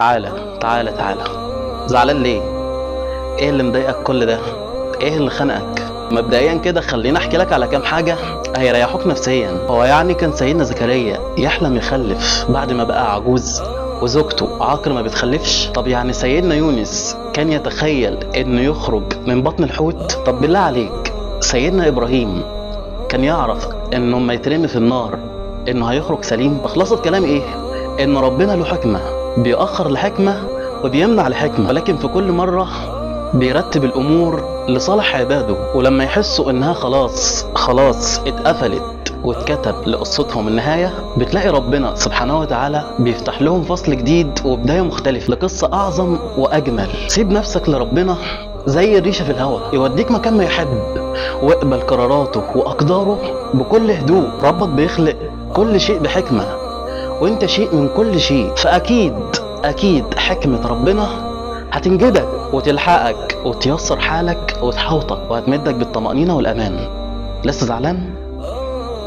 تعالى تعالى تعالى، زعلان ليه؟ ايه اللي مضايقك كل ده؟ ايه اللي خنقك؟ مبدئيا كده خليني احكي لك على كام حاجة هيريحوك نفسيا. هو يعني كان سيدنا زكريا يحلم يخلف بعد ما بقى عجوز وزوجته عاقر ما بتخلفش؟ طب يعني سيدنا يونس كان يتخيل انه يخرج من بطن الحوت؟ طب بالله عليك سيدنا ابراهيم كان يعرف انه لما يترمي في النار انه هيخرج سليم؟ فخلاصة كلام ايه؟ ان ربنا له حكمة، بيأخر لحكمة وبيمنع لحكمة، ولكن في كل مرة بيرتب الامور لصالح عباده، ولما يحسوا انها خلاص خلاص اتقفلت واتكتب لقصتهم النهاية، بتلاقي ربنا سبحانه وتعالى بيفتح لهم فصل جديد وبداية مختلفة لقصة أعظم وأجمل. سيب نفسك لربنا زي الريشة في الهواء، يوديك مكان ما يحب، واقبل قراراته وأقداره بكل هدوء. ربك بيخلق كل شيء بحكمة، وانت شيء من كل شيء، فأكيد أكيد حكمة ربنا هتنجدك وتلحقك وتيسر حالك وتحوطك وهتمدك بالطمأنينة والأمان. لسه زعلان؟